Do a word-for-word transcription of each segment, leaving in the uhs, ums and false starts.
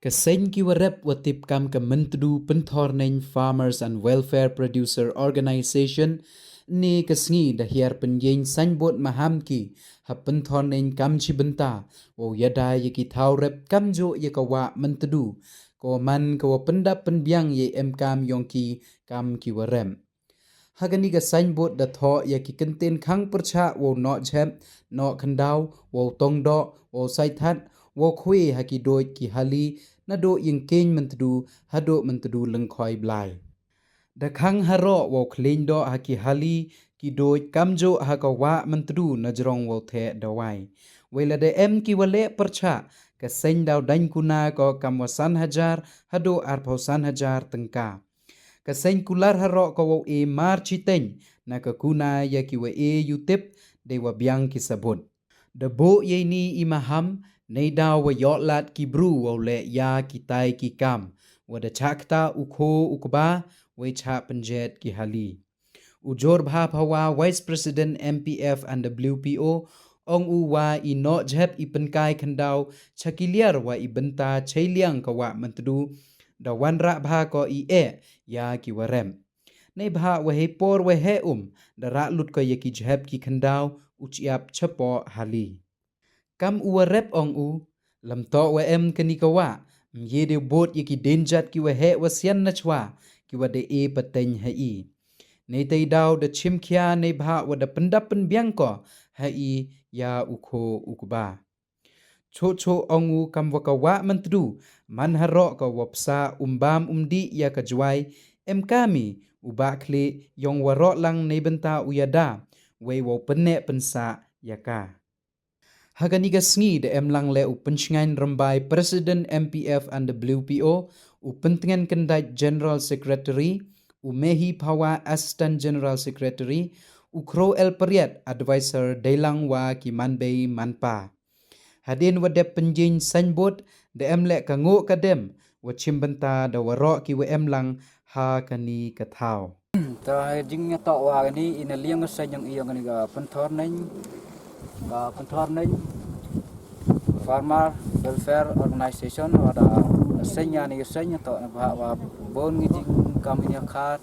Ka seng ki wa rep wa tip kam ka Myntdu Pynthorneiñ Farmers and Welfare Producer Organization, ne ka sngi da hiar pynyeng signboard maham ki ha Pynthorneiñ kam chi bynta, wow yada ya ki thaw rep kamjooh ya ka wah Myntdu, ka wa man ka wa pyndap pynbiang ya em kam yong ki kam ki wa rep. Ha kani ka signboard da thoh ya ki kyntien khang pyrchah wow noh jhep, noh khyndaw, wow tong doh, wow saithat, wow khwe ha ki doid ki hali, nadoh yingkieñ Myntdu, hadoh Myntdu Lyngkhoi Blai. Da khang haroh wow khleiñ doh ha ki hali, ki doid kamjooh ha ka wah Myntdu najrong wow theh dawai. Wei lada em ki wa leh pyrchah, ka seng daw daiñ kuna ko kam wa san hajar, hadoh arphaw san hajar tyngka. Ka seng kular haroh ka wow e mar chiteng, na ka kuna ya ki wa e yutip, dei wa biang ki sabut. Da buh ya ini i maham, neidaw wa yoh lad ki bru wow leh ya ki tai ki kam, wa da chah kta u kho u kba, wei chah pynjet ki hali. U Jor Bha Phawa, Vice President M P F and W P O, ong u wa i noh jhep i pynkai khyndaw, cha ki liar wa i bynta chei liang ka wah Myntdu, da wanrah bha ko i eh ya ki wa rep. Neibhah wa hei por wa heh um, da rah lut ko ya ki jhep ki khyndaw, u chiap chapoh hali. Kam u wa rep ong u, lym toh wa em kani ka wah, ym ye de bud ya ki dienjat ki wa heh wa sian na chwa, ki wa da e pateng ha i. Neitei daw da chim khia neibhah wa da pyndap pynbiang ko ha i ya u kho u kba. Choh choh ong u kam wa ka wah Myntdu, man haroh ka wa psa um bam um dih ya ka Jwai, em kami, u bah khlieh, yong waroh lang neibynta u yada, wei wow pynneh pynsah ya ka. Ha kani ka sngi da em lang leh u Pynshngaiñ Rymbai, President M P F and W P O, u Pyntngen Kyndait, General Secretary, u Mehi Phawa, Assistant General Secretary, u Khroo L Pariat, Advisor, dei lang wa ki manbei manpa. Hadien wa dep pynjing signboard, da em leh ka ngooh ka dem, wa chim bynta da waroh ki wa em lang ha kani ka thaw. Ta ha jingtoh wa kani, i na liang ka seng yong i yong kani ka Pynthorneiñ, ka Pynthorneiñ Farmer Welfare Organization, wa da seng ya ni ka seng toh na bha wa bun ngi jingkam ini khat,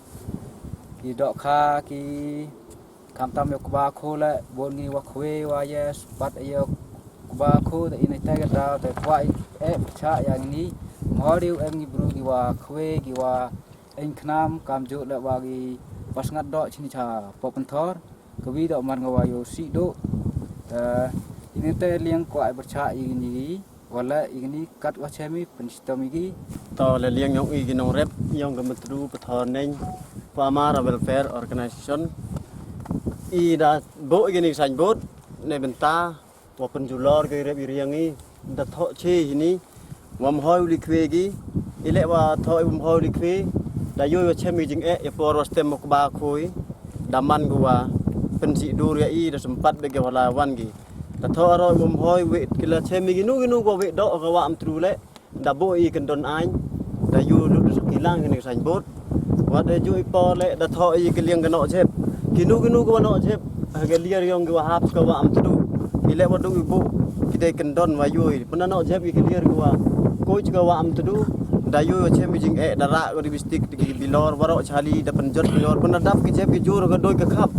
ki dohkha, ki khamtam ya u kba khoo leh, bun ngi wa khwe wa yes, pat ya u kba khoo, te ini te ka daw, te kwah i eh pyrchah ya ini, mori u em ngi bru ki wa khwe, ki wa eng khnam, kamjooh leh wa ki pasngat doh chini cha poh Pynthor, ka wi doh man ka wa yoh sih doh, te ini te liang kwah i pyrchah ya ini ki. Wa leh ya kani kat wa chem i pynshitom ya ki. To le liang yong i ki nongrep yong ka Myntdu Pynthorneiñ Farmer Welfare Organization. I da buh ya kani signboard neibynta wa pynjulor ko i rep i riang i. Da thoh che ini wa ym hoi u li khwe ki. I leh wa thoh i wa ym hoi u li khwe, da yoh wa chem i jingeh ya por wa stem u kba khoo i. Da man ko wa pynsih dur ya i, da sympat bha ki wa la wan ki. Da thoh haroh wa ym hoi wei ki la chem i kinu kinu ko wei doh ka wah Myntdu leh. Da buh i kyndon aiñ, da yoh lut sa ki lang kani signboard. Wa da yoh i por leh da thoh i ki liang ka noh jhep. Kinu kinu ko wa noh jhep ha ka liar yong ki wa hap ka wah Myntdu. I leh wa du i buh ki dei kyndon wa yoh i. Pynda noh jhep i ki liar ki wa koi ka wah Myntdu. Da yoh wa chem i jingeh, da rah ko di bistik di ki bilor, waroh chali da pynjot bilor, pynda dap ki jhep ki jur ka doi ka khap.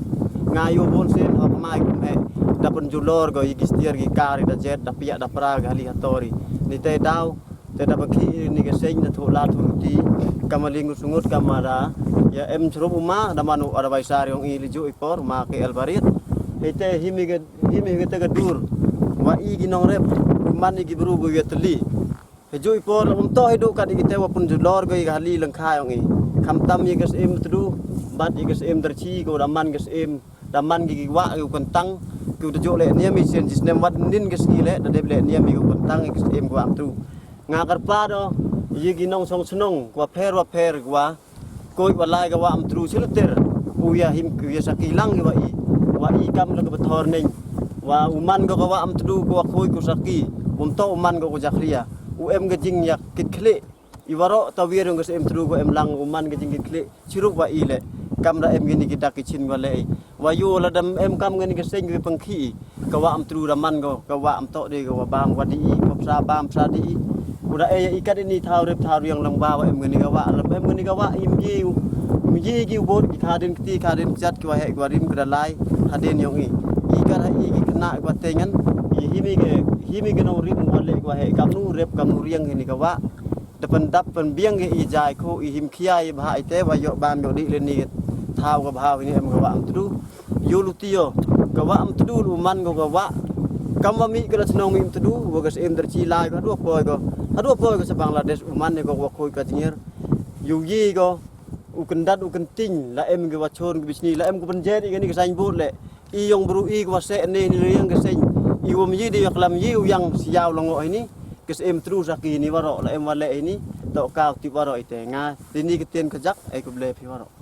Nga yoh bun sien hok mai kum eh. Da pynjulor ko i ki stiar ki kar i da jet, da piah da pra ka hali hatori. Ni te daw, te da ba ki ni ka seng da thoh la thoh luti, kam a liang u sungut kam a da. Ya em chrup u ma, da man u advisor yong i li ju i por, ma ke L Pariat. Hei te himi ka, himi ka te ka dur. Wa i ki nongrep, man i ki bru ko ya teli. Hei ju i por la um toh hei du kat i ki te wa pynjulor ko i ka hali lyngkha yong i. Khamtam ya ka Syiem Myntdu, bad ya ka Syiem Darchi ko da man ka Syiem, da man ki ki wah ki u kyntang, ki u da jooh leh niam i sien jisnem wat nin ka sngi leh, da dep leh niam i ki u kyntang i ka Syiem ka wah Myntdu. Nga kyrpad o, ya ki nongchong chnong, wa pher wa pher ki wa, koi wa lai ka wah Myntdu chilter, u ya him ki ya saki lang ki wa i, wa i kam la ka Pynthorneiñ, wa u man ko ka wah Myntdu ko wa khoi ko saki, um toh u man ko ko jakhlia, u em ka jingyak kit khlieh, i waroh ta wir yong ka Syiem Myntdu ko em lang u man ka jingkit khlieh, chirup wa i leh, kam da em kini ki dak ki chin wa leh i. Wa yoh la dam em kam kini ki seng ki pangkhi i. Ka wah Myntdu da man ko, ka wah ym toh de ka wa bam wa di i, wa psa bam psa di i. U da e ya i kat ini thaw rep thaw riang lang ba wa em kani ka wah, lam em kani ka wah im ye u, im ye ki u bot ki kha den kti kha den kjat ki wa heh ki wa rim ki da lai hadien yong i. I kat ha i ki khynnah ki wa tei ngan, i himi ke, himi ke nongrim wa leh ki wa heh kamnu rep kamnu riang kani ka wah. Da pyndap pynbiang ke i jai kho i him khia i bha i te wa yoh bam yoh dih le ni ke thaw ka bha ini em ka wah Mtdu. Yow luti yo, ka wah Mtdu u man ko ka wah. Kam wa mih ka la chnong mih Mtdu, wa ka Syiem Darchi lai ko, hadwa poi ko. Hadwa poi ko sa Bangladesh u man ko wa khoi ka jngiar. Yow ye ko, u kyndat u kynting, la em ki wa chon ki bisni, la em ko pynjet i kani ka signboard le. I yong bru i ko wa seh ne ni le yang ka seng. I wa mih di wa klam ye u yang siaw longo ini. Ka Syiem Mtdu sa ki ni waroh, la em wa le ini. To ka u tip waroh i te nga. Ini ka tien ka jak, e ko ble phi waroh.